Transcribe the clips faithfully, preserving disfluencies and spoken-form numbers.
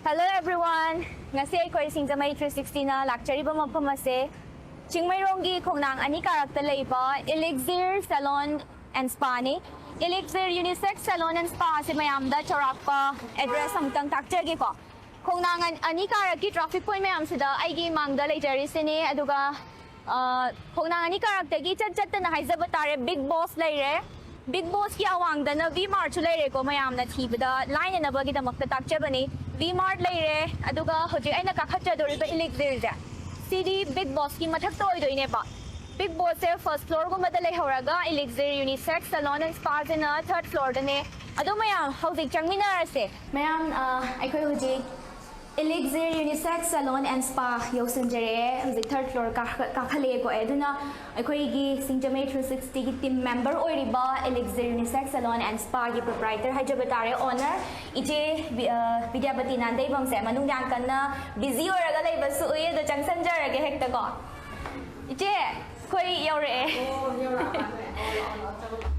Hello everyone! ꯉꯁꯤ ꯑꯩꯈꯣꯏ ꯁꯤꯡꯖꯃꯩ three sixty ꯅ ꯂꯥꯛꯆꯔꯤꯕ ꯃꯐꯝ ꯑꯁꯦ ꯆꯤꯡꯃꯩꯔꯣꯡꯒꯤ ꯈꯣꯡꯅꯥꯡ ꯑꯅꯤ ꯀꯥꯔꯛꯇ ꯂꯩꯕ Elixir Salon and Spa ꯅꯤ꯫ Elixir Unisex Salon and Spa ꯑꯁꯤ ꯃꯌꯥꯝꯗ ꯆꯥꯎꯔꯥꯛꯄ address ꯑꯃꯨꯛꯇꯪ ꯇꯥꯛꯆꯒꯦꯀꯣ꯫ ꯈꯣꯡꯅꯥꯡ ꯑꯅꯤ ꯀꯥꯔꯛꯀꯤ traffic point ꯃꯌꯥꯝꯁꯤꯗ ꯑꯩꯒꯤ ꯃꯥꯡꯗ ꯂꯩꯖꯔꯤꯁꯤꯅꯤ꯫ ꯑꯗꯨꯒ ꯈꯣꯡꯅꯥꯡ ꯑꯅꯤ ꯀꯥꯔꯛꯇꯒꯤ ꯏꯆꯠ ꯆꯠꯇꯅ ꯍꯥꯏꯖꯕ ꯇꯥꯔꯦ, Big Boss ꯂꯩꯔꯦ꯫ Big Boss ꯀꯤ ꯑꯋꯥꯡꯗꯅ V Mart ꯁꯨ ꯂꯩꯔꯦꯀꯣ꯫ ꯃꯌꯥꯝꯅ ꯊꯤꯕꯗ ꯂꯥꯏꯅꯅꯕꯒꯤꯗꯃꯛꯇ ꯇꯥꯛꯆꯕꯅꯤ꯫ V Mart ꯂꯩꯔꯦ꯫ ꯑꯗꯨꯒ ꯍꯧꯖꯤꯛ ꯑꯩꯅ ꯀꯥꯈꯠꯆꯗꯧꯔꯤꯕ Elixir ꯁꯦ, ꯁꯤꯗꯤ Big Boss ꯀꯤ ꯃꯊꯛꯇ ꯑꯣꯏꯗꯣꯏꯅꯦꯕ꯫ Big Boss ꯁꯦ first floor ꯒꯨꯝꯕꯗ ꯂꯩꯍꯧꯔꯒ Elixir Unisex Salon and Spa ꯁꯤꯅ third floor ꯗꯅꯦ꯫ ꯑꯗꯣ ꯃꯌꯥꯝ ꯍꯧꯖꯤꯛ ꯆꯪꯃꯤꯟꯅꯔꯁꯦ꯫ ꯃꯌꯥꯝ, ꯑ, ꯑꯩꯈꯣꯏ ꯍꯧꯖꯤꯛ Elixir Unisex Salon and Spa ꯌꯧꯁꯤꯟꯖꯔꯛꯑꯦ꯫ ꯍꯧꯖꯤꯛ third floor ꯀꯥꯈꯠ-, ꯀꯥꯈꯠꯂꯛꯑꯦꯀꯣ꯫ ꯑꯗꯨꯅ ꯑꯩꯈꯣꯏꯒꯤ ꯁꯤꯡꯖꯃꯩ three sixty ꯒꯤ team member ꯑꯣꯏꯔꯤꯕ Elixir Unisex Salon and Spa ꯒꯤ proprietor ꯍꯥꯏꯖꯕ ꯇꯥꯔꯦ, owner ꯏꯆꯦ ꯕꯤ-, ꯑ, ꯕꯤꯗ꯭ꯌꯥꯄꯇꯤ ꯅꯥꯟꯗꯩꯕꯝꯁꯦ ꯃꯅꯨꯡ ꯌꯥꯝ ꯀꯟꯅ busy ꯑꯣꯏꯔꯒ ꯂꯩꯕꯁꯨ ꯎꯏ꯫ ꯑꯗꯣ ꯆꯪꯁꯟꯖꯔꯒꯦ ꯍꯦꯛꯇꯀꯣ꯫ ꯏꯆꯦ, ꯑꯩꯈꯣꯏ ꯌꯧꯔꯛꯑꯦ꯫ ꯑꯣ, ꯌꯧꯔꯛꯑꯕ? ꯑꯣ, ꯂꯥꯛꯑꯣ, ꯂꯥꯛꯑꯣ, ꯆꯪꯉꯣ, ꯂꯥꯛꯑꯣ꯫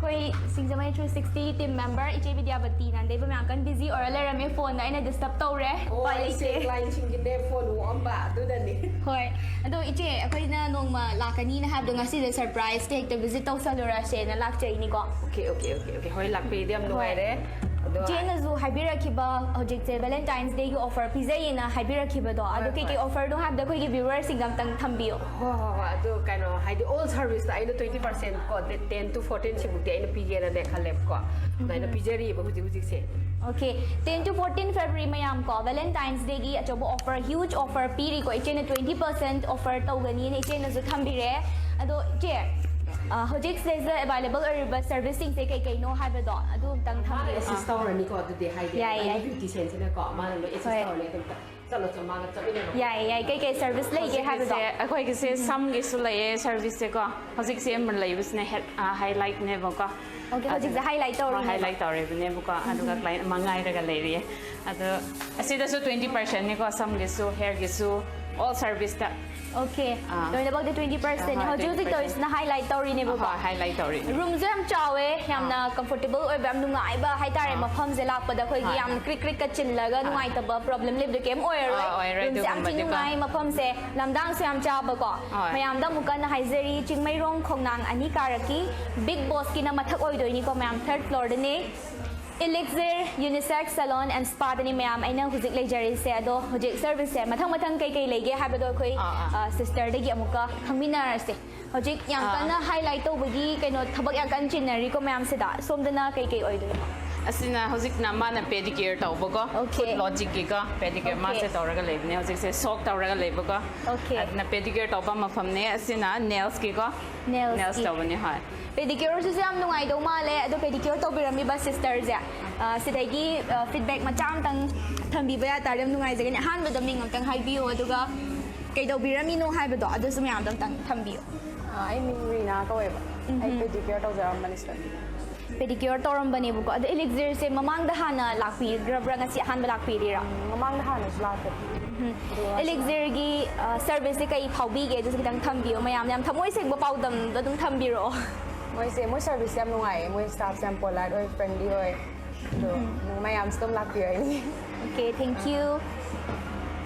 ꯑꯩꯈꯣꯏ ꯁꯤꯡꯖꯃꯩ three sixty team member ꯏꯆꯦ ꯕꯤꯗ꯭ꯌꯥꯄꯇꯤ ꯅꯥꯟꯗꯩꯕꯝ ꯌꯥꯝ ꯀꯟꯅ busy ꯑꯣꯏꯔ ꯂꯩꯔꯝꯃꯦ꯫ Phone ꯗ ꯑꯩꯅ disturb ꯇꯧꯔꯦ꯫ ꯑꯣ, ꯎꯄꯥꯏ ꯑꯩꯁꯦ ꯂꯩꯇꯦ꯫ Client ꯁꯤꯡꯒꯤꯅꯦ phone ꯑꯣꯛꯑꯝꯕ, ꯑꯗꯨꯅꯅꯤ꯫ ꯍꯣꯏ꯫ ꯑꯗꯣ ꯏꯆꯦ, ꯑꯩꯈꯣꯏꯅ ꯅꯣꯡꯃ ꯂꯥꯛꯀꯅꯤꯅ ꯍꯥꯏꯕꯗꯣ, ꯉꯁꯤꯗꯤ surprise ꯇ ꯍꯦꯛꯇ visit ꯇꯧꯁꯜꯂꯨꯔꯁꯦꯅ ꯂꯥꯛꯆꯩꯅꯤꯀꯣ꯫ Okay, okay, okay, okay. ꯍꯣꯏ, ꯂꯥꯛꯄꯤꯔꯗꯤ ꯌꯥꯝ ꯍꯣꯏ꯫ ꯅꯨꯡꯉꯥꯏꯔꯦ꯫ ꯑꯗꯣ ꯏꯆꯦꯅꯁꯨ ꯍꯥꯏꯕꯤꯔꯛꯈꯤꯕ, ꯍꯧꯖꯤꯛꯁꯦ Valentine's Day ꯒꯤ offer ꯄꯤꯖꯩꯌꯦꯅ ꯍꯥꯏꯕꯤꯔꯛꯈꯤꯕꯗꯣ, ꯍꯣꯏ, ꯑꯗꯨ ꯀꯩꯀꯩ ꯍꯣꯏ꯫ Offer ꯅꯣ ꯍꯥꯏꯕꯗꯣ ꯑꯩꯈꯣꯏꯒꯤ viewer ꯁꯤꯡꯗ ꯑꯝꯇꯪ ꯊꯝꯕꯤꯌꯣ꯫ ꯍꯣꯏ, ꯍꯣꯏ, ꯍꯣꯏ꯫ ꯑꯗꯨ ꯀꯩꯅꯣ, ꯍꯥꯏꯗꯤ, all service ꯇ ꯑꯩꯅ twenty percent ꯀꯣ, ꯗꯦꯠ ten to fourteen ꯁꯤꯕꯨꯛꯇꯤ ꯑꯩꯅ ꯄꯤꯒꯦꯅꯅꯦ ꯈꯜꯂꯦꯕꯀꯣ꯫ ꯑꯗꯨꯃꯥꯏꯅ ꯎꯝ꯫ ꯄꯤꯖꯔꯤꯕ ꯍꯧꯖꯤꯛ ꯍꯧꯖꯤꯛꯁꯦ꯫ Okay, ten to fourteen February ꯃꯌꯥꯝ ꯀꯣ, Valentine's Day ꯒꯤ ꯑꯆꯧꯕ offer, huge offer ꯄꯤꯔꯤꯀꯣ꯫ ꯏꯆꯦꯅ twenty percent offer ꯇꯧꯒꯅꯤꯅ ꯏꯆꯦꯅꯁꯨ ꯊꯝꯕꯤꯔꯦ꯫ ꯑꯗꯣ ꯏꯆꯦ, ꯑ, ꯍꯧꯖꯤꯛ ꯁꯤꯗꯩꯁꯤꯗ available ꯑꯣꯏꯔꯤꯕ service ꯁꯤꯡꯁꯦ ꯀꯩ ꯀꯩꯅꯣ ꯍꯥꯏꯕꯗꯣ ꯑꯗꯨ ꯑꯝꯇꯪ ꯃꯥꯅ ꯊꯝꯕꯤꯌꯨ꯫ Assist ꯇꯧꯔꯅꯤꯀꯣ, ꯑꯗꯨꯗꯤ ꯍꯥꯏꯗꯤ ꯌꯥꯏ, ꯑꯩꯒꯤ ꯌꯥꯏ꯫ Beautician ꯁꯤꯅꯀꯣ, ꯃꯥꯅ ꯂꯣꯏ assist ꯍꯣꯏ꯫ ꯇꯧꯔꯅꯤ꯫ ꯑꯗꯨꯝ ꯆꯠꯂꯣ, ꯆꯠꯂꯣ, ꯃꯥꯒ ꯆꯠꯃꯤꯟꯅꯔꯣ꯫ ꯌꯥꯏ, ꯌꯥꯏ꯫ ꯀꯩ ꯀꯩ service ꯂꯩꯒꯦ ꯍꯧꯖꯤꯛꯀꯤꯁꯦ ꯍꯥꯏꯕꯗꯣ? ꯑꯩꯈꯣꯏꯒꯤꯁꯦ ꯎꯝ꯫ ꯁꯝꯒꯤꯁꯨ ꯂꯩꯌꯦ service ꯁꯦꯀꯣ꯫ ꯍꯧꯖꯤꯛꯁꯦ ꯑꯃ ꯂꯩꯕꯁꯤꯅ ꯍꯦꯠ-, ꯑ, highlight ꯅꯦꯕꯀꯣ꯫ Okay, ꯑꯗꯨꯅ ꯍꯧꯖꯤꯛꯁꯦ highlight ꯇꯧꯔꯤꯅꯦꯕ꯫ Highlight ꯇꯧꯔꯤꯕꯅꯦꯕꯀꯣ꯫ ꯑꯗꯨꯒ ꯎꯝ꯫ Client ꯑꯃ ꯉꯥꯏꯔꯒ ꯂꯩꯔꯤꯌꯦ꯫ ꯑꯗꯣ ꯑꯁꯤꯗꯁꯨ twenty percent ꯅꯤꯀꯣ, ꯁꯝꯒꯤꯁꯨ, hair ꯒꯤꯁꯨ, all service ꯇ꯫ Okay. ꯑꯥ. ꯂꯣꯏꯅꯃꯛꯇꯤ twenty percent ꯅꯦ꯫ ꯑꯍꯣꯏ, ꯍꯧꯖꯤꯛ ꯍꯧꯖꯤꯛ twenty percent. ꯇꯧꯔꯤꯁꯤꯅ highlight ꯇꯧꯔꯤꯅꯦꯕꯀꯣ꯫ ꯑꯍꯣꯏ, highlight ꯇꯧꯔꯤꯅꯦ꯫ Room ꯁꯨ ꯌꯥꯝ ꯆꯥꯎꯋꯦ, ꯌꯥꯝꯅ comfortable ꯑꯣꯏꯕ, ꯌꯥꯝ ꯅꯨꯡꯉꯥꯏꯕ ꯍꯥꯏꯇꯥꯔꯦ꯫ ꯑꯥ. ꯃꯐꯝꯁꯦ ꯂꯥꯛꯄꯗ ꯑꯩꯈꯣꯏꯒꯤ ꯍꯣꯏ. ꯌꯥꯝ ꯀ꯭ꯔꯤꯛ ꯀ꯭ꯔꯤꯛꯀ ꯆꯤꯜꯂꯒ ꯅꯨꯡꯉꯥꯏꯇꯕ problem ꯂꯩꯕꯗꯣ ꯀꯩꯝ ꯑꯣꯏꯔꯔꯣꯏ꯫ ꯑꯥ, ꯑꯣꯏꯔꯣꯏ Room ꯁꯦ ꯌꯥꯝ ꯊꯤ ꯑꯗꯨꯒꯨꯝꯕꯗꯤꯀꯣ꯫ ꯅꯨꯡꯉꯥꯏ, ꯃꯐꯝꯁꯦ ꯂꯝꯗꯥꯡꯁꯨ ꯌꯥꯝ ꯆꯥꯕꯀꯣ꯫ ꯍꯣꯏ. ꯃꯌꯥꯝꯗ ꯑꯃꯨꯛ ꯀꯟꯅ ꯍꯥꯏꯖꯔꯤ, ꯆꯤꯡꯃꯩꯔꯣꯡ ꯈꯣꯡꯅꯥꯡ ꯑꯅꯤ ꯀꯥꯔꯛꯀꯤ Big Boss ꯀꯤꯅ ꯃꯊꯛ ꯑꯣꯏꯗꯣꯏꯅꯤꯀꯣ ꯃꯌꯥꯝ, third floor ꯗꯅꯦ꯫ Elixir Unisex Salon and Spa ꯗꯅꯤ ꯃꯌꯥꯝ ꯑꯩꯅ ꯍꯧꯖꯤꯛ ꯂꯩꯖꯔꯤꯁꯦ꯫ ꯑꯗꯣ ꯍꯧꯖꯤꯛ service ꯁꯦ ꯃꯊꯪ ꯃꯊꯪ ꯀꯩ ꯀꯩ ꯂꯩꯒꯦ ꯍꯥꯏꯕꯗꯣ ꯑꯩꯈꯣꯏ ꯑꯥ, ꯑꯥ. ꯑ, sister ꯗꯒꯤ ꯑꯃꯨꯛꯀ ꯈꯪꯃꯤꯟꯅꯔꯁꯦ꯫ ꯍꯧꯖꯤꯛ ꯌꯥꯝ ꯑꯥ. ꯀꯟꯅ highlight ꯇꯧꯕꯒꯤ ꯀꯩꯅꯣ ꯊꯕꯛ ꯌꯥꯝ ꯀꯟꯅ ꯆꯤꯟꯅꯔꯤꯀꯣ ꯃꯌꯥꯝꯁꯤꯗ꯫ ꯁꯣꯝꯗꯅ ꯀꯩ ꯀꯩ ꯑꯣꯏꯗꯣꯏꯅꯣ? ꯑꯁꯤꯅ ꯍꯧꯖꯤꯛꯅ ꯃꯥꯅ pedicure ꯇꯧꯕꯀꯣ꯫ Okay. Foot Logic ꯀꯤꯀꯣ pedicure Okay. ꯃꯥꯁꯦ ꯇꯧꯔꯒ ꯂꯩꯕꯅꯦ ꯍꯧꯖꯤꯛꯁꯦ, soak ꯇꯧꯔꯒ ꯂꯩꯕꯀꯣ꯫ Okay. ꯑꯗꯨꯅ pedicure ꯇꯧꯕ ꯃꯐꯝꯅꯦ꯫ ꯑꯁꯤꯅ nails ꯀꯤꯀꯣ꯫ Nails Nails ꯀꯤ꯫ ꯇꯧꯕꯅꯦ, ꯍꯣꯏ꯫ Pedicure ꯁꯤꯁꯨ ꯌꯥꯝ ꯅꯨꯡꯉꯥꯏꯗꯧ ꯃꯥꯜꯂꯦ꯫ ꯑꯗꯣ pedicure ꯇꯧꯕꯤꯔꯝꯃꯤꯕ sister ꯁꯦ, ꯑ, ꯁꯤꯗꯒꯤ, ꯑ, feedback ꯃꯆꯥ ꯑꯃꯇꯪ ꯊꯝꯕꯤꯕ ꯌꯥ ꯇꯥꯔꯗꯤ ꯌꯥꯝ ꯅꯨꯡꯉꯥꯏꯖꯒꯅꯤ꯫ ꯑꯍꯥꯟꯕꯗ ꯃꯤꯡ ꯑꯃꯇꯪ ꯍꯥꯏꯕꯤꯌꯣ, ꯑꯗꯨꯒ ꯀꯩꯗꯧꯕꯤꯔꯝꯃꯤꯅꯣ ꯍꯥꯏꯕꯗꯣ ꯑꯗꯨꯁꯨ ꯃꯌꯥꯝꯗꯣ ꯑꯝꯇꯪ ꯊꯝꯕꯤꯌꯣ꯫ ꯑꯥ, ꯑꯩ ꯃꯤꯡ ꯔꯤꯅꯥ ꯀꯧꯋꯦꯕ꯫ ꯑꯩ pedicure ꯇꯧꯖꯔꯝꯕꯅꯤ ꯁꯤꯗ꯫ Pedicure ꯇꯧꯔꯝꯕꯅꯦꯕꯀꯣ꯫ ꯑꯗꯣ Elixir ꯁꯦ ꯃꯃꯥꯡꯗ ꯍꯥꯟꯅ ꯂꯥꯛꯄꯤꯔꯕ꯭ꯔꯥ, ꯉꯁꯤ ꯑꯍꯥꯟꯕ ꯂꯥꯛꯄꯤꯔꯤꯔꯥ? ꯃꯃꯥꯡꯗ ꯍꯥꯟꯅꯁꯨ ꯂꯥꯛꯈ꯭ꯔꯦ꯫ ꯑꯗꯨꯒ Elixir ꯒꯤ, ꯑ, service ꯁꯦ ꯀꯩ ꯐꯥꯎꯕꯤꯒꯦ? ꯑꯗꯨꯁꯨ ꯈꯤꯇꯪ ꯊꯝꯕꯤꯌꯣ꯫ ꯃꯌꯥꯝꯅ ꯌꯥꯝ ꯊꯃꯣꯏ ꯁꯦꯡꯕ ꯄꯥꯎꯗꯝꯗꯣ ꯑꯗꯨꯝ ꯊꯝꯕꯤꯔꯛꯑꯣ꯫ ꯃꯣꯏꯁꯦ, ꯃꯣꯏ service ꯁꯦ ꯌꯥꯝ ꯅꯨꯡꯉꯥꯏꯌꯦ꯫ ꯃꯣꯏ staff ꯁꯦ ꯌꯥꯝ polite ꯑꯣꯏ, friendly ꯑꯣꯏ꯫ ꯑꯗꯣ ꯃꯌꯥꯝꯁꯨ ꯑꯗꯨꯝ ꯂꯥꯛꯄꯤꯌꯣ ꯍꯥꯏꯅꯤꯡꯉꯤ꯫ Okay, thank you.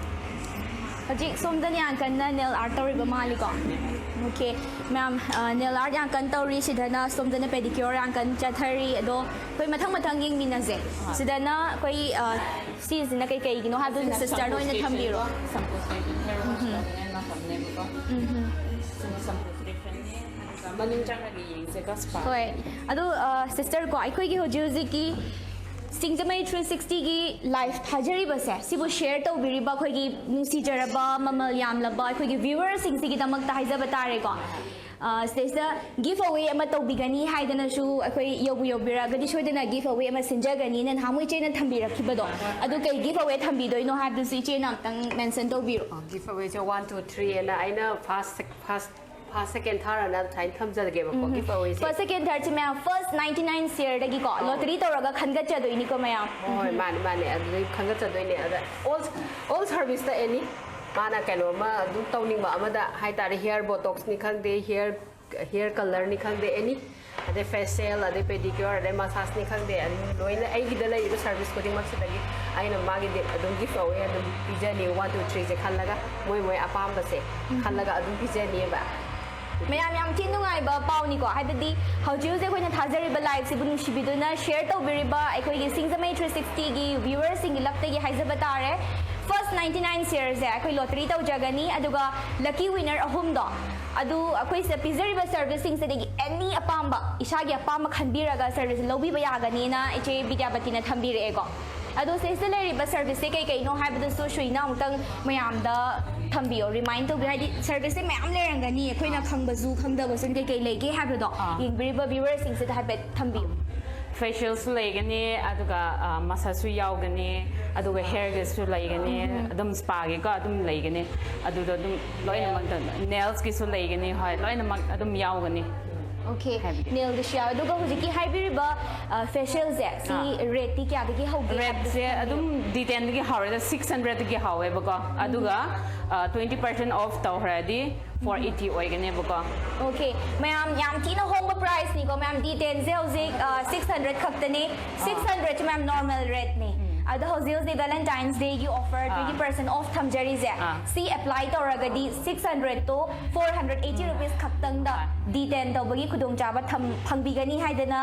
ꯍꯧꯖꯤꯛ ꯁꯣꯝꯗꯅ ꯌꯥꯝ ꯀꯟꯅ nail art ꯇꯧꯔꯤꯕ ꯃꯥꯜꯂꯤꯀꯣ? Okay, ꯃꯌꯥꯝ, ꯑ, nail art ꯌꯥꯝ ꯀꯟꯅ ꯇꯧꯔꯤ꯫ ꯁꯤꯗꯅ ꯁꯣꯝꯗꯅ pedicure ꯌꯥꯝ ꯀꯟꯅ ꯆꯠꯊꯔꯤ꯫ ꯑꯗꯣ ꯑꯩꯈꯣꯏ ꯃꯊꯪ ꯃꯊꯪ ꯌꯦꯡꯃꯤꯟꯅꯁꯦ꯫ ꯁꯤꯗꯅ ꯑꯩꯈꯣꯏ, ꯑ, ꯁꯤꯁꯤꯅ ꯀꯩ ꯀꯩꯒꯤꯅꯣ ꯍꯥꯏꯕꯗꯨꯁꯨ sister ꯅ ꯑꯣꯏꯅ ꯊꯝꯕꯤꯔꯣ꯫ Shampoo station ꯀꯣ, shampoo station, hair wash ꯇꯧꯅꯤꯡꯉꯥꯏ ꯃꯐꯝꯅꯦꯕꯀꯣ꯫ ꯁꯤꯅ shampoo station ꯅꯦ꯫ ꯑꯗꯨꯒ ꯃꯅꯨꯡ ꯆꯪꯉꯒ ꯌꯦꯡꯁꯦꯀꯣ, spa꯫ ꯍꯣꯏ꯫ ꯑꯗꯣ, ꯑ, sister ꯀꯣ, ꯑꯩꯈꯣꯏꯒꯤ ꯍꯧꯖꯤꯛ ꯍꯧꯖꯤꯛꯀꯤ ꯁꯤꯡꯖꯃꯩ three sixty ꯒꯤ live ꯊꯥꯖꯔꯤꯕꯁꯦ, ꯁꯤꯕꯨ share ꯇꯧꯕꯤꯔꯤꯕ ꯑꯩꯈꯣꯏꯒꯤ ꯅꯨꯡꯁꯤꯖꯔꯕ, ꯃꯃꯜ ꯌꯥꯝꯂꯕ ꯑꯩꯈꯣꯏꯒꯤ viewer ꯁꯤꯡꯁꯤꯒꯤꯗꯃꯛꯇ ꯍꯥꯏꯖꯕ ꯇꯥꯔꯦꯀꯣ꯫ ꯑ, ꯁꯤꯗꯩꯁꯤꯗ give away ꯑꯃ ꯇꯧꯕꯤꯒꯅꯤ ꯍꯥꯏꯗꯅꯁꯨ ꯑꯩꯈꯣꯏ ꯌꯧꯕꯨ ꯌꯧꯕꯤꯔꯛꯑꯒꯗꯤ ꯁꯣꯏꯗꯅ give away ꯑꯃ ꯁꯤꯟꯖꯒꯅꯤꯅ ꯅꯍꯥꯟꯃꯨꯛ ꯏꯆꯦꯅ ꯊꯝꯕꯤꯔꯛꯈꯤꯕꯗꯣ꯫ ꯑꯗꯨ ꯀꯩ give away ꯊꯝꯕꯤꯗꯣꯏꯅꯣ ꯍꯥꯏꯕꯗꯨꯁꯨ ꯏꯆꯦꯅ ꯑꯝꯇꯪ mention ꯇꯧꯕꯤꯔꯣ꯫ Give away ꯁꯦ one, two, three ꯍꯥꯏꯅ ꯑꯩꯅ first, first, first, second, third ꯑꯅ ꯑꯗꯨꯃꯥꯏꯅ ꯊꯝꯖꯒꯦꯕꯀꯣ, give away ꯁꯦ꯫ First, second, third ꯁꯤ ꯃꯌꯥꯝ first ninety nine share ꯗꯒꯤꯀꯣ, lottery ꯇꯧꯔꯒ ꯈꯟꯒꯠꯆꯗꯣꯏꯅꯤꯀꯣ ꯃꯌꯥꯝ꯫ ꯍꯣꯏ, ꯃꯥꯅꯦ, ꯃꯥꯅꯦ, ꯑꯗꯨꯗꯩ ꯈꯟꯒꯠꯆꯗꯣꯏꯅꯦ꯫ ꯑꯗ all, all service ꯇ any, ꯃꯥꯅ ꯀꯩꯅꯣꯝꯃ ꯑꯗꯨꯝ ꯇꯧꯅꯤꯡꯕ ꯑꯃꯗ ꯍꯥꯏꯇꯥꯔꯦ, ꯍꯤꯌꯔ ꯕꯣꯇꯣꯛꯁꯅꯤ ꯈꯪꯗꯦ, ꯍꯤꯌꯔ ꯍꯤꯌꯔ ꯀꯂꯔꯅꯤ ꯈꯪꯗꯦ, ꯑꯦꯅꯤ, ꯑꯗꯩ ꯐꯦꯁꯤꯌꯦꯜ, ꯑꯗꯩ ꯄꯦꯗꯤꯀ꯭ꯌꯣꯔ, ꯑꯗꯩ ꯃꯁꯥꯖꯅꯤ ꯈꯪꯗꯦ, ꯑꯗꯨꯝ ꯂꯣꯏꯅ ꯑꯩꯒꯤꯗ ꯂꯩꯔꯤꯕ ꯁꯥꯔꯚꯤꯁ ꯈꯨꯗꯤꯡꯃꯛꯁꯤꯗꯒꯤ ꯑꯩꯅ ꯃꯥꯒꯤ ꯑꯗꯨꯝ ꯒꯤꯐ ꯑꯋꯦ ꯑꯗꯨꯝ ꯄꯤꯖꯅꯤ꯫ ꯋꯥꯟ ꯇꯨ ꯊ꯭ꯔꯤꯁꯦ ꯈꯜꯂꯒ ꯃꯣꯏ ꯃꯣꯏ ꯑꯄꯥꯝꯕꯁꯦ ꯈꯜꯂꯒ ꯑꯗꯨꯝ ꯄꯤꯖꯅꯤꯕ꯫ ꯃꯌꯥꯝ ꯌꯥꯝ ꯊꯤ ꯅꯨꯡꯉꯥꯏꯕ ꯄꯥꯎꯅꯤꯀꯣ, ꯍꯥꯏꯕꯗꯤ ꯍꯧꯖꯤꯛ ꯍꯧꯖꯤꯛ ꯑꯩꯈꯣꯏꯅ ꯊꯥꯖꯔꯤꯕ ꯂꯥꯏꯐꯁꯤꯕꯨ ꯅꯨꯡꯁꯤꯕꯤꯗꯨꯅ ꯁꯤꯌꯔ ꯇꯧꯕꯤꯔꯤꯕ ꯑꯩꯈꯣꯏꯒꯤ ꯁꯤꯡꯖꯃꯩ ꯊ꯭ꯔꯤ ꯁꯤꯛꯁꯇꯤꯒꯤ ꯚ꯭ꯌꯨꯋꯔꯁꯤꯡꯒꯤ ꯂꯞꯇꯒꯤ ꯍꯥꯏꯖꯕ ꯇꯥꯔꯦ꯫ ꯐꯥꯔꯁ ꯅꯥꯏꯟꯇꯤ ꯅꯥꯏꯟ ꯁꯤꯌꯔꯁꯦ ꯑꯩꯈꯣꯏ ꯂꯣꯇꯔꯤ ꯇꯧꯖꯒꯅꯤ, ꯑꯗꯨꯒ ꯂꯛꯀꯤ ꯋꯤꯅꯔ ꯑꯍꯨꯝꯗꯣ ꯑꯗꯨ ꯑꯩꯈꯣꯏ ꯁꯤꯗ ꯄꯤꯖꯔꯤꯕ ꯁꯥꯔꯚꯤꯁꯁꯤꯡꯁꯤꯗꯒꯤ ꯑꯦꯅꯤ ꯑꯄꯥꯝꯕ, ꯏꯁꯥꯒꯤ ꯑꯄꯥꯝꯕ ꯈꯟꯕꯤꯔꯒ ꯁꯥꯔꯚꯤꯁ ꯂꯧꯕꯤꯕ ꯌꯥꯒꯅꯤꯅ ꯏꯆꯦ ꯕꯤꯗ꯭ꯌꯥꯄꯇꯤꯅ ꯊꯝꯕꯤꯔꯛꯑꯦꯀꯣ꯫ ꯑꯗꯣ ꯁꯤꯁꯤꯗ ꯂꯩꯔꯤꯕ ꯁꯥꯔꯚꯤꯁꯁꯦ ꯀꯩ ꯀꯩꯅꯣ ꯍꯥꯏꯕꯗꯨꯁꯨ ꯁꯨꯏꯅ ꯑꯃꯨꯛꯇꯪ ꯃꯌꯥꯝꯗ ꯊꯝꯕꯤꯌꯣ, ꯔꯤꯃꯥꯏꯟ ꯇꯧꯕꯤꯌꯣ꯫ ꯍꯥꯏꯗꯤ ꯁꯥꯔꯚꯤꯁꯁꯦ ꯃꯌꯥꯝ ꯂꯩꯔꯝꯒꯅꯤ, ꯑꯩꯈꯣꯏꯅ ꯈꯪꯕꯁꯨ ꯈꯪꯗꯕꯁꯨ ꯀꯩ ꯀꯩ ꯂꯩꯒꯦ ꯍꯥꯏꯕꯗꯣ ꯑꯥ꯫ ꯌꯦꯡꯕꯤꯔꯤꯕ ꯚ꯭ꯌꯨꯋꯔꯁꯤꯡꯁꯤꯗ ꯍꯥꯏꯐꯦꯠ ꯊꯝꯕꯤꯌꯨ꯫ ꯐꯦꯁꯤꯌꯦꯜꯁꯨ ꯂꯩꯒꯅꯤ, ꯑꯗꯨꯒ ꯃꯁꯥꯖꯁꯨ ꯌꯥꯎꯒꯅꯤ, ꯑꯗꯨꯒ ꯍꯦꯌꯔꯒꯤꯁꯨ ꯂꯩꯒꯅꯤ, ꯑꯗꯨꯝ ꯁ꯭ꯄꯥꯒꯤꯀꯣ ꯑꯗꯨꯝ ꯂꯩꯒꯅꯤ꯫ ꯑꯗꯨꯗ ꯑꯗꯨꯝ ꯂꯣꯏꯅꯃꯛ, ꯅꯦꯜꯁꯀꯤꯁꯨ ꯂꯩꯒꯅꯤ꯫ ꯍꯣꯏ, ꯂꯣꯏꯅꯃꯛ ꯑꯗꯨꯝ ꯌꯥꯎꯒꯅꯤ꯫ ꯑꯣꯀꯦ, ꯍꯥꯏꯕꯗꯤ꯫ ꯅꯦꯜꯒꯤꯁꯨ ꯌꯥꯎꯋꯦ꯫ ꯑꯗꯨꯒ ꯍꯧꯖꯤꯛꯀꯤ ꯍꯥꯏꯕꯤꯔꯤꯕ ꯐꯦꯁꯤꯌꯦꯜꯁꯦ ꯁꯤ ꯑꯥ꯫ ꯔꯦꯠꯇꯤ ꯀꯌꯥꯗꯒꯤ ꯍꯧꯒꯦ ꯍꯥꯏꯕꯗꯨꯁꯨ ꯔꯦꯠꯁꯦ ꯊꯝꯕꯤꯌꯨ꯫ ꯑꯗꯨꯝ ꯗꯤ ꯇꯦꯟꯗꯒꯤ ꯍꯧꯔꯦꯗ, ꯁꯤꯛꯁ ꯍꯟꯗ꯭ꯔꯦꯗꯇꯒꯤ ꯍꯧꯋꯦꯕꯀꯣ꯫ ꯑꯗꯨꯒ ꯇ꯭ꯋꯦꯟꯇꯤ ꯄꯥꯔꯁꯦꯟ ꯑꯣꯐ ꯇꯧꯈ꯭ꯔꯗꯤ ꯐꯣꯔ ꯑꯩꯠꯇꯤ ꯑꯣꯏꯒꯅꯦꯕꯀꯣ꯫ ꯑꯣꯀꯦ, ꯃꯌꯥꯝ ꯌꯥꯝ ꯊꯤꯅ ꯍꯣꯡꯕ ꯄ꯭ꯔꯥꯏꯁꯅꯤꯀꯣ ꯃꯌꯥꯝ꯫ ꯗꯤ ꯇꯦꯟꯁꯦ ꯍꯧꯖꯤꯛ ꯁꯤꯛꯁ ꯍꯟꯗ꯭ꯔꯦꯗ ꯈꯛꯇꯅꯤ꯫ ꯁꯤꯛꯁ ꯍꯟꯗ꯭꯭ꯔꯦꯗꯁꯦ ꯃꯌꯥꯝ ꯅꯣꯔꯃꯦꯜ ꯔꯦꯠꯅꯤ꯫ ꯑꯗꯣ ꯍꯧꯖꯤꯛ ꯍꯧꯖꯤꯛ ꯚꯦꯂꯦꯟꯇꯥꯏꯟꯁ ꯗꯦꯒꯤ ꯑꯣꯐꯔ, ꯇ꯭ꯋꯦꯟꯇꯤ ꯄꯥꯔꯁꯦꯟ ꯑꯣꯐ ꯊꯝꯖꯔꯤꯁꯦ ꯑꯥ꯫ ꯁꯤ ꯑꯦꯄ꯭ꯂꯥꯏ ꯇꯧꯔꯒꯗꯤ ꯁꯤꯛꯁ ꯍꯟꯗ꯭ꯔꯦꯗꯇꯣ ꯐꯣꯔ ꯍꯟꯗ꯭ꯔꯦꯗ ꯑꯩꯠꯇꯤ ꯔꯨꯄꯤꯁ ꯈꯛꯇꯪꯗ ꯗꯤ ꯇꯦꯟ ꯇꯧꯕꯒꯤ ꯈꯨꯗꯣꯡꯆꯥꯕ ꯊꯝ- ꯐꯪꯕꯤꯒꯅꯤ ꯍꯥꯏꯗꯅ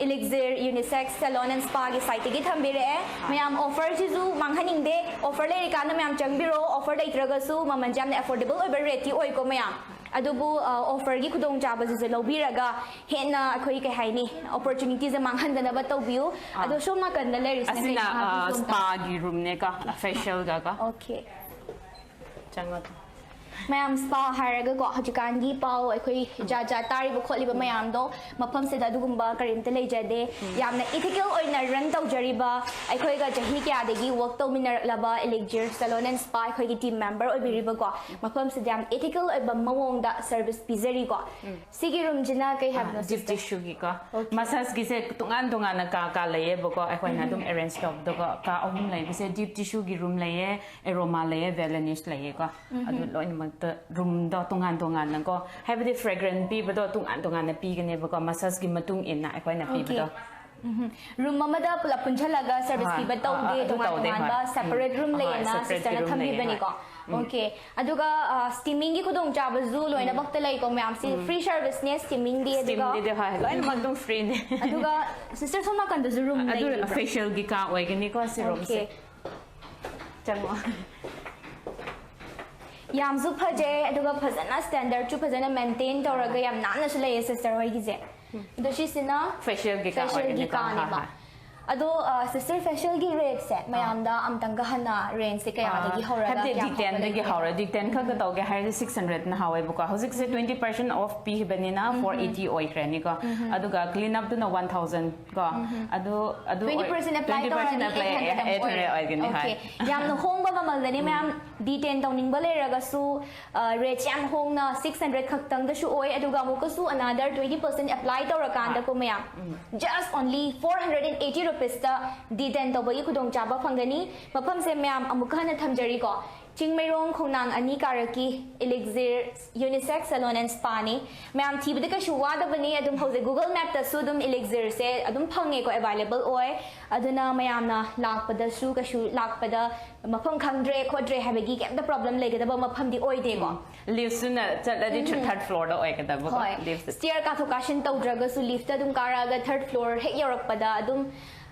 ꯏꯂꯤꯛꯖꯤꯔ ꯌꯨꯅꯤꯁꯦꯛꯁ ꯁꯦꯂꯣꯟ ꯑꯦꯟ ꯁ꯭ꯄꯥꯒꯤ ꯁꯥꯏꯠꯇꯒꯤ ꯊꯝꯕꯤꯔꯛꯑꯦ꯫ ꯃꯌꯥꯝ ꯑꯣꯐꯔꯁꯤꯁꯨ ꯃꯥꯡꯍꯟꯅꯤꯡꯗꯦ꯫ ꯑꯣꯐꯔ ꯂꯩꯔꯤꯀꯥꯟꯗ ꯃꯌꯥꯝ ꯆꯪꯕꯤꯔꯛꯑꯣ꯫ ꯑꯣꯐꯔ ꯂꯩꯇ꯭ꯔꯒꯁꯨ ꯃꯃꯜꯁꯦ ꯌꯥꯝꯅ ꯑꯦꯐꯣꯔꯗꯦꯕꯜ ꯑꯣꯏꯕ ꯔꯦꯠꯇꯤ ꯑꯣꯏꯀꯣ ꯃꯌꯥꯝ꯫ ꯑꯗꯨꯕꯨ ꯑ, ꯑꯣꯐꯔꯒꯤ ꯈꯨꯗꯣꯡꯆꯥꯕꯁꯤꯁꯨ ꯂꯧꯕꯤꯔꯒ ꯍꯦꯟꯅ ꯑꯩꯈꯣꯏ ꯀꯩ ꯍꯥꯏꯅꯤ, ꯑꯣꯄꯣꯔꯆꯨꯅꯤꯇꯤꯁꯦ ꯃꯥꯡꯍꯟꯗꯅꯕ ꯇꯧꯕꯤꯌꯨ꯫ ꯑꯗꯣ ꯁꯣꯝ ꯅꯥꯀꯟꯗ ꯂꯩꯔꯤꯁꯤꯅ ꯑꯁꯤꯅ ꯀꯩꯅꯣ ꯍꯥꯏꯕꯗꯨꯁꯨ ꯑꯝꯇ- ꯁ꯭ꯄꯥꯒꯤ ꯔꯨꯝꯅꯦꯀꯣ, ꯐꯦꯁꯤꯌꯦꯜꯒꯀꯣ꯫ ꯑꯣꯀꯦ꯫ ꯆꯪꯉꯣ꯫ ꯃꯌꯥꯝ, ꯁ꯭ꯄꯥ ꯍꯥꯏꯔꯒꯀꯣ, ꯍꯧꯖꯤꯛꯀꯥꯟꯒꯤ ꯄꯥꯎ ꯑꯩꯈꯣꯏ ꯖꯥꯠ ꯖꯥꯠ ꯇꯥꯔꯤꯕ ꯈꯣꯠꯂꯤꯕ ꯃꯌꯥꯝꯗꯣ, ꯃꯐꯝꯁꯤꯗ ꯑꯗꯨꯒꯨꯝꯕ ꯀꯔꯤꯝꯇ ꯂꯩꯖꯗꯦ꯫ ꯌꯥꯝꯅ ꯏꯊꯤꯀꯦꯜ ꯑꯣꯏꯅ ꯔꯟ ꯇꯧꯖꯔꯤꯕ, ꯑꯩꯈꯣꯏꯒ ꯆꯍꯤ ꯀꯌꯥꯗꯒꯤ ꯋꯔꯛ ꯇꯧꯃꯤꯟꯅꯔꯛꯂꯕ ꯏꯂꯤꯛꯖꯤꯔ ꯁꯦꯂꯣꯟ ꯑꯦꯟ ꯁ꯭ꯄꯥ ꯑꯩꯈꯣꯏꯒꯤ ꯇꯤꯝ ꯃꯦꯝꯕꯔ ꯑꯣꯏꯕꯤꯔꯤꯕꯀꯣ, ꯃꯐꯝꯁꯤꯗ ꯌꯥꯝ ꯏꯊꯤꯀꯦꯜ ꯑꯣꯏꯕ ꯃꯑꯣꯡꯗ ꯁꯔꯚꯤꯁ ꯄꯤꯖꯔꯤꯀꯣ꯫ ꯁꯤꯒꯤ ꯔꯨꯝꯁꯤꯅ ꯀꯩ ꯍꯥꯏꯕꯅꯣ, ꯗꯤꯞ sister? ꯇꯤꯁꯨꯒꯤꯀꯣ꯫ Okay. ꯃꯁꯥꯖꯀꯤꯁꯦ ꯇꯣꯉꯥꯟ ꯇꯣꯉꯥꯟꯅ ꯀꯥ ꯀꯥ ꯂꯩꯌꯦꯕꯀꯣ, ꯑꯩꯈꯣꯏꯅ ꯑꯗꯨꯝ ꯑꯦꯔꯦꯟꯖ ꯇꯧꯕꯗꯀꯣ꯫ ꯀꯥ ꯑꯍꯨꯝ ꯂꯩꯕꯁꯦ ꯗꯤꯞ ꯇꯤꯁꯨꯒꯤ ꯔꯨꯝ ꯂꯩꯌꯦ, ꯑꯦꯔꯣꯃꯥ ꯂꯩꯌꯦ, ꯋꯦꯜꯅꯦꯁ ꯂꯩꯌꯦꯀꯣ꯫ ꯑꯗꯨ ꯂꯣꯏꯅꯃꯛꯇ ꯔꯨꯝꯗꯣ ꯇꯣꯉꯥꯟ ꯇꯣꯉꯥꯟꯅꯀꯣ, ꯍꯥꯏꯕꯗꯤ ꯐ꯭ꯔꯦꯒ꯭ꯔꯦꯟ ꯄꯤꯕꯗꯣ ꯇꯣꯉꯥꯟ ꯇꯣꯉꯥꯟꯅ ꯄꯤꯒꯅꯦꯕꯀꯣ, ꯃꯁꯥꯖꯀꯤ ꯃꯇꯨꯡ ꯏꯟꯅ ꯑꯩꯈꯣꯏꯅ ꯄꯤꯕꯗꯣ꯫ ꯔꯨꯝ ꯑꯃꯗ ꯄꯨꯂꯞ ꯄꯨꯟꯁꯤꯜꯂꯒ ꯁꯔꯚꯤꯁ ꯍꯣꯏ, ꯄꯤꯕ ꯍꯣꯏ, ꯇꯧꯗꯦ, ꯑꯗꯨ ꯇꯣꯉꯥꯟ ꯇꯧꯗꯦ, ꯍꯣꯏ꯫ ꯇꯣꯉꯥꯟꯕ ꯁꯦꯄꯔꯦꯠ ꯔꯨꯝ ꯍꯣꯏ, ꯂꯩꯌꯦꯅ separate ꯁꯤꯁꯇꯔꯅ room ꯂꯩꯌꯦ, ꯊꯝꯕꯤꯕꯅꯤꯀꯣ꯫ ꯍꯣꯏ꯫ ꯑꯣꯀꯦ꯫ ꯑꯗꯨꯒ ꯁ꯭ꯇꯤꯃꯤꯡꯒꯤ ꯈꯨꯗꯣꯡꯆꯥꯕꯁꯨ ꯂꯣꯏꯅꯃꯛꯇ ꯂꯩꯀꯣ ꯃꯌꯥꯝꯁꯤ, ꯐ꯭ꯔꯤ ꯁꯔꯚꯤꯁꯅꯦ ꯁ꯭ꯇꯤꯃꯤꯡꯗꯤ꯫ ꯑꯗꯨꯒ ꯁ꯭ꯇꯤꯝꯗꯤ ꯍꯣꯏ, ꯂꯣꯏꯅꯃꯛ ꯑꯗꯨꯝ ꯐ꯭ꯔꯤꯅꯦ꯫ ꯑꯗꯨꯒ ꯁꯤꯁꯇꯔ, ꯁꯣꯝ ꯅꯥꯀꯟꯗꯁꯨ ꯔꯨꯝ ꯑꯗꯨ ꯂꯩꯔꯤꯕ꯭ꯔꯣ? ꯐꯦꯁꯤꯌꯦꯜꯒꯤ ꯀꯥ ꯑꯣꯏꯒꯅꯤꯀꯣ ꯁꯤ ꯔꯨꯝꯁꯦ꯫ ꯑꯣꯀꯦ꯫ ꯆꯪꯉꯣ꯫ ꯌꯥꯝꯁꯨ ꯐꯖꯩ, ꯑꯗꯨꯒ ꯐꯖꯅ ꯁ꯭ꯇꯦꯟꯗꯔꯗꯁꯨ ꯐꯖꯅ ꯃꯦꯟꯇꯦꯟ ꯇꯧꯔꯒ ꯌꯥꯝ ꯅꯥꯟꯅꯁꯨ ꯂꯩꯌꯦ ꯁꯤꯁꯇꯔ ꯍꯣꯏꯒꯤꯁꯦ꯫ ꯑꯗꯣ ꯁꯤꯁꯤꯅ ꯐꯦꯁꯤꯌꯦꯜꯒꯤ ꯀꯥ ꯐꯦꯁꯤꯌꯦꯜꯒꯤ ꯑꯣꯏꯒꯅꯤꯀꯣ, ꯍꯣꯏ, ꯀꯥꯅꯦꯕ꯫ ꯍꯣꯏ꯫ ꯑꯗꯣ ꯁꯤꯁꯇꯔ, ꯐꯦꯁꯤꯌꯦꯜꯒꯤ ꯔꯦꯠꯁꯦ ꯃꯌꯥꯝꯗ ꯑꯝꯇꯪꯒ ꯍꯟꯅ ꯔꯦꯟꯖꯁꯦ ꯀꯌꯥꯗꯒꯤ ꯍꯧꯔꯒ ꯍꯥꯏꯕꯗꯤ ꯀꯌꯥ ꯗꯤ ꯇꯦꯟꯗꯒꯤ ꯍꯧꯔꯦ꯫ ꯗꯤ ꯇꯦꯟ ꯈꯛꯇ ꯇꯧꯒꯦ ꯍꯥꯏꯔꯗꯤ ꯁꯤꯛꯁ ꯍꯟꯗ꯭ꯔꯦꯗꯅ ꯍꯧꯋꯦꯕꯀꯣ꯫ ꯍꯧꯖꯤꯛꯁꯦ ꯇ꯭ꯋꯦꯟꯇꯤ ꯄꯥꯔꯁꯦꯟ ꯑꯣꯐ ꯄꯤꯈꯤꯕꯅꯤꯅ ꯐꯣꯔ ꯑꯩꯠꯇꯤ ꯑꯣꯏꯈ꯭ꯔꯅꯤꯀꯣ꯫ ꯑꯗꯨꯒ ꯀ꯭ꯂꯤꯟ ꯑꯞꯇꯨꯅ ꯋꯥꯟ ꯊꯥꯎꯖꯟ ꯀꯣ꯫ ꯑꯗꯨ ꯑꯗꯨ ꯇ꯭ꯋꯦꯟꯇꯤ ꯄꯥꯔꯁꯦꯟ ꯑꯦꯄ꯭ꯂꯥꯏ ꯇꯧꯔꯗꯤ ꯑꯩꯠ ꯍꯟꯗ꯭ꯔꯦꯗ ꯑꯣꯏꯒꯅꯤ꯫ ꯍꯣꯏ꯫ ꯑꯣꯀꯦ꯫ ꯌꯥꯝꯅ ꯍꯣꯡꯕ ꯃꯃꯜꯗꯅꯤ ꯃꯌꯥꯝ꯫ ꯗꯤ ꯇꯦꯟ ꯇꯧꯅꯤꯡꯕ ꯂꯩꯔꯒꯁꯨ ꯔꯦꯠꯁꯦ ꯌꯥꯝ ꯍꯣꯡꯅ ꯁꯤꯛꯁ ꯍꯟꯗ꯭ꯔꯦꯗ ꯈꯛꯇꯪꯗꯁꯨ ꯑꯣꯏ, ꯑꯗꯨꯒ ꯑꯃꯨꯛꯀꯁꯨ ꯑꯅꯥꯗꯔ ꯇ꯭ꯋꯦꯟꯇꯤ ꯄꯥꯔꯁꯦꯟ ꯑꯦꯄ꯭ꯂꯥꯏ ꯇꯧꯔꯀꯥꯟꯗꯀꯣ ꯃꯌꯥꯝ, just only four hundred and eighty ꯔꯨꯄꯤꯁꯇ ꯗꯤ ꯇꯦꯟ ꯇꯧꯕꯒꯤ ꯈꯨꯗꯣꯡꯆꯥꯕ ꯐꯪꯒꯅꯤ꯫ ꯃꯐꯝꯁꯦ ꯃꯌꯥꯝ ꯑꯃꯨꯛꯀ ꯍꯟꯅ ꯊꯝꯖꯔꯤꯀꯣ, ꯆꯤꯡꯃꯩꯔꯣꯡ ꯈꯣꯡꯅꯥꯡ ꯑꯅꯤ ꯀꯥꯔꯛꯀꯤ ꯏꯂꯤꯛꯖꯤꯔ ꯌꯨꯅꯤꯁꯦꯛꯁ ꯁꯦꯂꯣꯟ ꯑꯦꯟ ꯁ꯭ꯄꯥꯅꯤ꯫ ꯃꯌꯥꯝ ꯊꯤꯕꯗ ꯀꯩꯁꯨ ꯋꯥꯗꯕꯅꯤ, ꯑꯗꯨꯝ ꯍꯧꯖꯤꯛ ꯒꯨꯒꯜ ꯃꯦꯞꯇꯁꯨ ꯑꯗꯨꯝ ꯏꯂꯤꯛꯖꯤꯔꯁꯦ ꯑꯗꯨꯝ ꯐꯪꯉꯦꯀꯣ, ꯑꯦꯕꯥꯏꯂꯦꯕꯜ ꯑꯣꯏ꯫ ꯑꯗꯨꯅ ꯃꯌꯥꯝꯅ ꯂꯥꯛꯄꯗꯁꯨ ꯀꯩꯁꯨ ꯂꯥꯛꯄꯗ ꯃꯐꯝ ꯈꯪꯗ꯭ꯔꯦ ꯈꯣꯠꯇ꯭ꯔꯦ ꯍꯥꯏꯕꯒꯤ ꯀꯩꯝꯇ ꯄ꯭ꯔꯣꯕ꯭ꯂꯦꯝ ꯂꯩꯒꯗꯕ ꯃꯐꯝꯗꯤ ꯑꯣꯏꯗꯦꯀꯣ꯫ ꯂꯤꯐꯁꯨꯅ ꯆꯠꯂꯗꯤ ꯊꯥꯔꯠ ꯐ꯭ꯂꯣꯔꯗ ꯑꯣꯏꯒꯗꯕꯀꯣ꯫ ꯍꯣꯏ꯫ ꯂꯤꯐ ꯁ꯭ꯇꯤꯌꯔ ꯀꯥꯊꯣꯛ ꯀꯥꯁꯤꯟ ꯇꯧꯗ꯭ꯔꯒꯁꯨ ꯂꯤꯐꯇ ꯑꯗꯨꯝ ꯀꯥꯔꯛꯑꯒ ꯊꯥꯔꯠ ꯐ꯭ꯂꯣꯔ ꯍꯦꯛ ꯌꯧꯔꯛꯄꯗ ꯑꯗꯨꯝ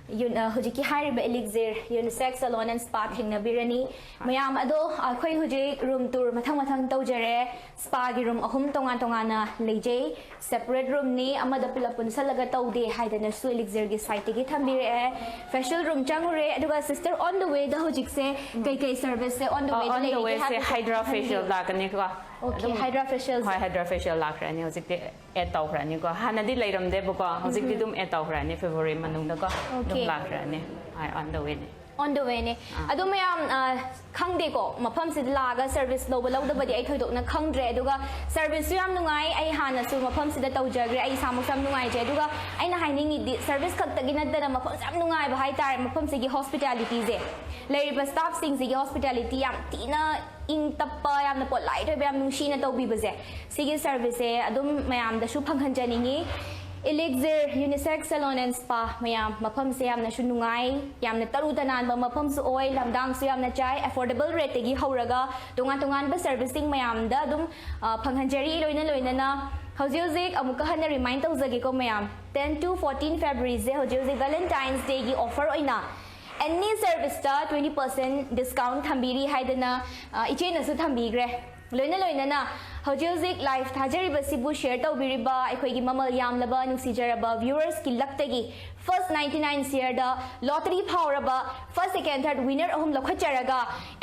ꯌꯨꯟ- ꯑ, ꯍꯧꯖꯤꯛꯀꯤ ꯍꯥꯏꯔꯤꯕ Elixir Unisex Salon and Spa ꯊꯦꯡꯅꯕꯤꯔꯅꯤ꯫ ꯃꯌꯥꯝ ꯑꯗꯣ ꯑꯩꯈꯣꯏ ꯍꯧꯖꯤꯛ room tour ꯃꯊꯪ ꯃꯊꯪ ꯇꯧꯖꯔꯦ꯫ Spa ꯒꯤ room ꯑꯍꯨꯝ ꯇꯣꯉꯥꯟ ꯇꯣꯉꯥꯟꯅ ꯂꯩꯖꯩ꯫ Separate room ꯅꯤ, ꯑꯃꯗ ꯄꯨꯂꯞ ꯄꯨꯟꯁꯜꯂꯒ ꯇꯧꯗꯦ ꯍꯥꯏꯗꯅꯁꯨ Elixir ꯒꯤ side ꯇꯒꯤ ꯊꯝꯕꯤꯔꯛꯑꯦ꯫ Facial room ꯆꯪꯉꯨꯔꯦ, ꯑꯗꯨꯒ sister, on the way ꯗ ꯍꯧꯖꯤꯛꯁꯦ ꯀꯩꯀꯩ service say on the way ꯗ ꯑꯣꯟ ꯗ ꯂꯩꯔꯤꯒꯦ ꯋꯦꯁꯦ ꯍꯥꯏꯕꯗꯨꯁꯨ ꯍꯥꯏꯗ꯭ꯔꯥ ꯈꯪꯍꯟꯕꯤꯌꯨ꯫ ꯐꯦꯁꯤꯌꯦꯜ ꯂꯥꯛꯀꯅꯤꯀꯣ꯫ Okay, ꯑꯗꯨꯝ- ꯍꯥꯏꯗ꯭ꯔꯥ ꯐꯦꯁꯤꯌꯦꯜꯁꯦ꯫ ꯍꯣꯏ, ꯍꯥꯏꯗ꯭ꯔꯥ ꯐꯦꯁꯤꯌꯦꯜ ꯂꯥꯛꯈ꯭ꯔꯅꯤ ꯍꯧꯖꯤꯛꯇꯤ꯫ Add ꯇꯧꯈ꯭ꯔꯅꯤꯀꯣ꯫ ꯍꯥꯟꯅꯗꯤ ꯂꯩꯔꯝꯗꯦꯕꯀꯣ, ꯍꯧꯖꯤꯛꯇꯤ ꯑꯗꯨꯝ add ꯇꯧꯈ꯭ꯔꯅꯤ ꯐꯦꯕ꯭ꯔꯨꯋꯥꯔꯤ ꯃꯅꯨꯡꯗꯀꯣ꯫ ꯑꯗꯨꯝ Okay. ꯂꯥꯛꯈ꯭ꯔꯅꯤ꯫ ꯍꯣꯏ, on the way ꯅꯦ꯫ On the way ꯅꯦ꯫ ꯑꯗꯣ ꯃꯌꯥꯝ, ꯑ, ꯈꯪꯗꯦꯀꯣ, ꯃꯐꯝꯁꯤꯗ ꯂꯥꯛꯑꯒ service ꯂꯧꯕ ꯂꯧꯗꯕꯗꯤ ꯑꯩ ꯊꯣꯏꯗꯣꯛꯅ ꯈꯪꯗ꯭ꯔꯦ꯫ ꯑꯗꯨꯒ service ꯁꯨ ꯌꯥꯝ ꯅꯨꯡꯉꯥꯏ꯫ ꯑꯩ ꯍꯥꯟꯅꯁꯨ ꯃꯐꯝꯁꯤꯗ ꯇꯧꯖꯈ꯭ꯔꯦ꯫ ꯑꯩ ꯏꯁꯥꯃꯛꯁꯨ ꯌꯥꯝ ꯅꯨꯡꯉꯥꯏꯖꯩ꯫ ꯑꯗꯨꯒ ꯑꯩꯅ ꯍꯥꯏꯅꯤꯡꯉꯤꯗꯤ service ꯈꯛꯇꯒꯤ ꯅꯠꯇꯅ ꯃꯐꯝꯁꯦ ꯌꯥꯝ ꯅꯨꯡꯉꯥꯏꯕ ꯍꯥꯏꯇꯥꯔꯦ꯫ ꯃꯐꯝꯁꯤꯒꯤ hospitality ꯁꯦ, ꯂꯩꯔꯤꯕ staff ꯁꯤꯡꯁꯤꯒꯤ hospitality ꯌꯥꯝ ꯊꯤꯅ ꯏꯪ ꯇꯞꯄ, ꯌꯥꯝꯅ polite ꯑꯣꯏꯕ, ꯌꯥꯝ ꯅꯨꯡꯁꯤꯅ ꯇꯧꯕꯤꯕꯁꯦ, ꯁꯤꯒꯤ service ꯁꯦ ꯑꯗꯨꯝ ꯃꯌꯥꯝꯗꯁꯨ ꯐꯪꯍꯟꯖꯅꯤꯡꯉꯤ꯫ Elixir Unisex Salon and Spa ꯃꯌꯥꯝ, ꯃꯐꯝꯁꯦ ꯌꯥꯝꯅꯁꯨ ꯅꯨꯡꯉꯥꯏ, ꯌꯥꯝꯅ ꯇꯔꯨ ꯇꯅꯥꯟꯕ ꯃꯐꯝꯁꯨ ꯑꯣꯏ, ꯂꯝꯗꯥꯡꯁꯨ ꯌꯥꯝꯅ ꯆꯥꯏ, affordable rate ꯇꯒꯤ ꯍꯧꯔꯒ ꯇꯣꯉꯥꯟ ꯇꯣꯉꯥꯟꯕ service ꯁꯤꯡ ꯃꯌꯥꯝꯗ ꯑꯗꯨꯝ, ꯑ, ꯐꯪꯍꯟꯖꯔꯤ꯫ ꯂꯣꯏꯅ ꯂꯣꯏꯅꯅ ꯍꯧꯖꯤꯛ ꯍꯧꯖꯤꯛ ꯑꯃꯨꯛꯀ ꯍꯟꯅ remind ꯇꯧꯖꯒꯦꯀꯣ ꯃꯌꯥꯝ, ten to fourteen February ꯁꯦ ꯍꯧꯖꯤꯛ ꯍꯧꯖꯤꯛ Valentine's Day ꯒꯤ offer ꯑꯣꯏꯅ any service ꯇ twenty percent discount ꯊꯝꯕꯤꯔꯤ ꯍꯥꯏꯗꯅ, ꯑ, ꯏꯆꯦꯅꯁꯨ ꯊꯝꯕꯤꯈ꯭ꯔꯦ꯫ ꯂꯣꯏꯅ ꯂꯣꯏꯅꯅ ꯍꯧꯖꯤꯛ ꯍꯧꯖꯤꯛ live ꯊꯥꯖꯔꯤꯕꯁꯤꯕꯨ share ꯇꯧꯕꯤꯔꯤꯕ ꯑꯩꯈꯣꯏꯒꯤ ꯃꯃꯜ ꯌꯥꯝꯂꯕ ꯅꯨꯡꯁꯤꯖꯔꯕ viewers ꯀꯤ ꯂꯛꯇꯒꯤ first ninety nine share ꯗ lottery ꯐꯥꯎꯔꯕ first, second, third winner ꯑꯍꯨꯝ ꯂꯧꯈꯠꯆꯔꯒ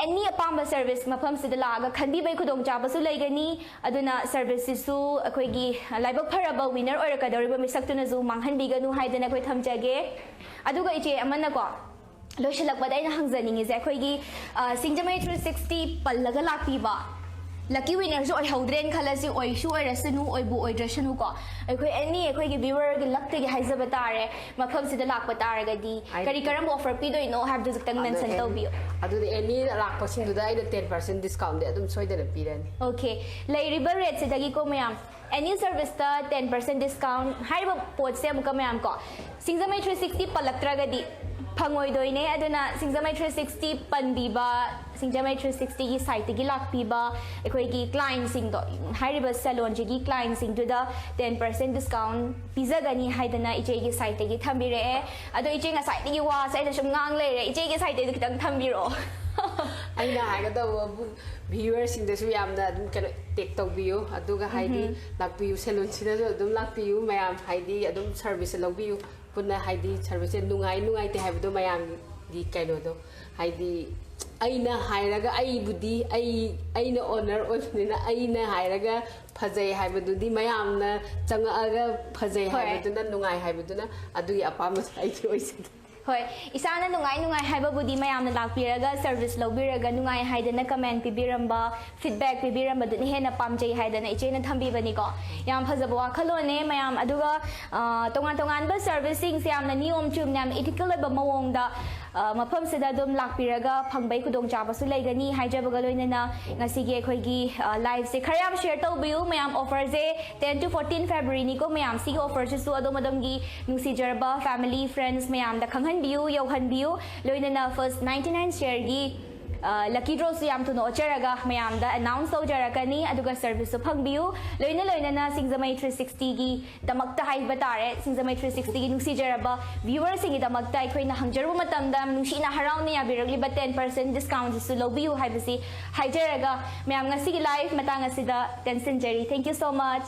any ꯑꯄꯥꯝꯕ service ꯃꯐꯝꯁꯤꯗ ꯂꯥꯛꯑꯒ ꯈꯟꯕꯤꯕꯒꯤ ꯈꯨꯗꯣꯡꯆꯥꯕꯁꯨ ꯂꯩꯒꯅꯤ꯫ ꯑꯗꯨꯅ service ꯁꯤꯁꯨ ꯑꯩꯈꯣꯏꯒꯤ ꯂꯥꯏꯕꯛ ꯐꯔꯕ winner ꯑꯣꯏꯔꯛꯀꯗꯧꯔꯤꯕ ꯃꯤꯁꯛꯇꯨꯅꯁꯨ ꯃꯥꯡꯍꯟꯕꯤꯒꯅꯨ ꯍꯥꯏꯗꯅ ꯑꯩꯈꯣꯏ ꯊꯝꯖꯒꯦ꯫ ꯑꯗꯨꯒ ꯏꯆꯦ ꯑꯃꯅꯀꯣ, ꯂꯣꯏꯁꯤꯜꯂꯛꯄꯗ ꯑꯩꯅ ꯍꯪꯖꯅꯤꯡꯉꯤꯁꯦ, ꯑꯩꯈꯣꯏꯒꯤ, ꯑ, ꯁꯤꯡꯖꯃꯩ three sixty ꯄꯜꯂꯒ ꯂꯥꯛꯄꯤꯕ lucky winner ꯁꯨ ꯑꯣꯏꯍꯧꯗ꯭ꯔꯦꯅ ꯈꯜꯂꯁꯤ, ꯑꯣꯏꯁꯨ ꯑꯣꯏꯔꯁꯅꯨ, ꯑꯣꯏꯕꯨ ꯑꯣꯏꯗ꯭ꯔꯁꯅꯨꯀꯣ, ꯑꯩꯈꯣꯏ any ꯑꯩꯈꯣꯏꯒꯤ viewer ꯒꯤ ꯂꯛꯇꯒꯤ ꯍꯥꯏꯖꯕ ꯇꯥꯔꯦ, ꯃꯐꯝꯁꯤꯗ ꯂꯥꯛꯄ ꯇꯥꯔꯒꯗꯤ ꯀꯔꯤ ꯀꯔꯝꯕ offer ꯄꯤꯗꯣꯏꯅꯣ ꯍꯥꯏꯕꯗꯨꯁꯨ ꯈꯤꯇꯪ mention ꯇꯧꯕꯤꯌꯨ꯫ ꯑꯗꯨꯗꯤ any ꯂꯥꯛꯄꯁꯤꯡꯗꯨꯗ ꯑꯩꯅ ten percent discount ꯗꯤ ꯑꯗꯨꯝ ꯁꯣꯏꯗꯅ ꯄꯤꯔꯅꯤ꯫ Okay, ꯂꯩꯔꯤꯕ rate ꯁꯤꯗꯒꯤꯀꯣ ꯃꯌꯥꯝ, any service ꯇ ten percent discount ꯍꯥꯏꯔꯤꯕ ꯄꯣꯠꯁꯦ ꯑꯃꯨꯛꯀ ꯃꯌꯥꯝ ꯀꯣ, ꯁꯤꯡꯖꯃꯩ three sixty ꯄꯜꯂꯛꯇ꯭ꯔꯒꯗꯤ ꯐꯪꯉꯣꯏꯗꯣꯏꯅꯦ꯫ ꯑꯗꯨꯅ ꯁꯤꯡꯖꯃꯩ three sixty ꯄꯟꯕꯤꯕ, ꯁꯤꯡꯖꯃꯩ three sixtyꯒꯤ siteꯇꯒꯤ ꯂꯥꯛꯄꯤꯕ ꯑꯩꯈꯣꯏꯒꯤ clientꯁꯤꯡꯗꯣ, ꯍꯥꯏꯔꯤꯕ salonꯁꯤꯒꯤ clientꯁꯤꯡꯗꯨꯗ ten percent discount ꯄꯤꯖꯒꯅꯤ ꯍꯥꯏꯗꯅ ꯏꯆꯦꯒꯤ siteꯇꯒꯤ ꯊꯝꯕꯤꯔꯛꯑꯦ꯫ ꯑꯗꯣ ꯏꯆꯦ, ꯉꯁꯥꯏꯗꯒꯤ ꯋꯥꯁꯦ ꯑꯩꯅ ꯁꯨꯝ ꯉꯥꯡ ꯂꯩꯔꯦ, ꯏꯆꯦꯒꯤ siteꯇꯩꯗꯨ ꯈꯤꯇꯪ ꯊꯝꯕꯤꯔꯛꯑꯣ꯫ ꯑꯩꯅ ꯍꯥꯏꯒꯗꯧꯕꯕꯨ, viewerꯁꯤꯡꯗꯁꯨ ꯌꯥꯝꯅ ꯑꯗꯨꯝ ꯀꯩꯅꯣ tag ꯇꯧꯕꯤꯌꯨ, ꯑꯗꯨꯒ ꯍꯥꯏꯗꯤ ꯂꯥꯛꯄꯤꯌꯨ, salonꯁꯤꯗꯁꯨ ꯑꯗꯨꯝ ꯂꯥꯛꯄꯤꯌꯨ ꯃꯌꯥꯝ, ꯍꯥꯏꯗꯤ ꯑꯗꯨꯝ service ꯂꯧꯕꯤꯌꯨ꯫ ꯄꯨꯟꯅ ꯍꯥꯏꯗꯤ serviceꯁꯦ ꯅꯨꯡꯉꯥꯏ ꯅꯨꯡꯉꯥꯏꯇꯦ ꯍꯥꯏꯕꯗꯣ ꯃꯌꯥꯝꯒꯤ ꯀꯩꯅꯣꯗꯣ, ꯍꯥꯏꯗꯤ ꯑꯩꯅ ꯍꯥꯏꯔꯒ, ꯑꯩꯕꯨꯗꯤ ꯑꯩ, ꯑꯩꯅ owner ꯑꯣꯏꯕꯅꯤꯅ ꯑꯩꯅ ꯍꯥꯏꯔꯒ ꯐꯖꯩ ꯍꯥꯏꯕꯗꯨꯗꯤ, ꯃꯌꯥꯝꯅ ꯆꯪꯉꯛꯑꯒ ꯐꯖꯩ ꯍꯣꯏ꯫ ꯍꯥꯏꯕꯗꯨꯅ, ꯅꯨꯡꯉꯥꯏ ꯍꯥꯏꯕꯗꯨꯅ ꯑꯗꯨꯒꯤ ꯑꯄꯥꯝꯕꯁꯨ ꯑꯩꯒꯤ ꯑꯣꯏꯖꯒꯦ꯫ ꯍꯣꯏ, ꯏꯁꯥꯅ ꯅꯨꯡꯉꯥꯏ ꯅꯨꯡꯉꯥꯏ ꯍꯥꯏꯕꯕꯨꯗꯤ ꯃꯌꯥꯝꯅ ꯂꯥꯛꯄꯤꯔꯒ service ꯂꯧꯕꯤꯔꯒ ꯅꯨꯡꯉꯥꯏ ꯍꯥꯏꯗꯅ comment ꯄꯤꯕꯤꯔꯝꯕ, feedback ꯄꯤꯕꯤꯔꯝꯕꯗꯨꯅ ꯍꯦꯟꯅ ꯄꯥꯝꯖꯩ ꯍꯥꯏꯗꯅ ꯏꯆꯦꯅ ꯊꯝꯕꯤꯕꯅꯤꯀꯣ꯫ ꯌꯥꯝ ꯐꯖꯕ ꯋꯥꯈꯜꯂꯣꯟꯅꯦ ꯃꯌꯥꯝ꯫ ꯑꯗꯨꯒ ꯑ, ꯇꯣꯉꯥꯟ ꯇꯣꯉꯥꯟꯕ serviceꯁꯤꯡꯁꯦ ꯌꯥꯝꯅ ꯅꯤꯌꯣꯝ ꯆꯨꯝꯅ, ꯌꯥꯝ ethical ꯑꯣꯏꯕ ꯃꯑꯣꯡꯗ ꯑ, ꯃꯐꯝꯁꯤꯗ ꯑꯗꯨꯝ ꯂꯥꯛꯄꯤꯔꯒ ꯐꯪꯕꯩ ꯈꯨꯗꯣꯡꯆꯥꯕꯁꯨ ꯂꯩꯒꯅꯤ ꯍꯥꯏꯖꯕꯒ ꯂꯣꯏꯅꯅ ꯉꯁꯤꯒꯤ ꯑꯩꯈꯣꯏꯒꯤ ꯑ, liveꯁꯦ ꯈꯔ ꯌꯥꯝ share ꯇꯧꯕꯤꯌꯨ ꯃꯌꯥꯝ꯫ Offerꯁꯦ ten to fourteen Februaryꯅꯤꯀꯣ ꯃꯌꯥꯝ꯫ ꯁꯤꯒꯤ offerꯁꯤꯁꯨ ꯑꯗꯣꯝ ꯑꯗꯣꯝꯒꯤ ꯅꯨꯡꯁꯤꯖꯔꯕ family, friends ꯃꯌꯥꯝꯗ ꯈꯪꯍꯟꯕꯤꯌꯨ, ꯌꯧꯍꯟꯕꯤꯌꯨ꯫ ꯂꯣꯏꯅꯅ first ninety nine shareꯒꯤ ꯑ, lucky drawꯁꯨ ꯌꯥꯝ ꯊꯨꯅ ꯑꯣꯠꯆꯔꯒ ꯃꯌꯥꯝꯗ announce ꯇꯧꯖꯔꯛꯀꯅꯤ, ꯑꯗꯨꯒ serviceꯁꯨ ꯐꯪꯕꯤꯌꯨ꯫ ꯂꯣꯏꯅ ꯂꯣꯏꯅꯅ ꯁꯤꯡꯖꯃꯩ three sixtyꯒꯤ ꯗꯃꯛꯇ ꯍꯥꯏꯕ ꯇꯥꯔꯦ, ꯁꯤꯡꯖꯃꯩ three sixtyꯒꯤ ꯅꯨꯡꯁꯤꯖꯔꯕ viewerꯁꯤꯡꯒꯤꯗꯃꯛꯇ ꯑꯩꯈꯣꯏꯅ ꯍꯪꯖꯔꯨꯕ ꯃꯇꯝꯗ ꯅꯨꯡꯁꯤꯅ ꯍꯔꯥꯎꯅ ꯌꯥꯕꯤꯔꯛꯂꯤꯕ ten percent discountꯁꯤꯁꯨ ꯂꯧꯕꯤꯌꯨ ꯍꯥꯏꯕꯁꯤ ꯍꯥꯏꯖꯔꯒ ꯃꯌꯥꯝ ꯉꯁꯤꯒꯤ live ꯃꯇꯥꯡ ꯑꯁꯤꯗ ꯇꯦꯟꯁꯤꯟꯖꯔꯤ꯫ Thank you so much꯫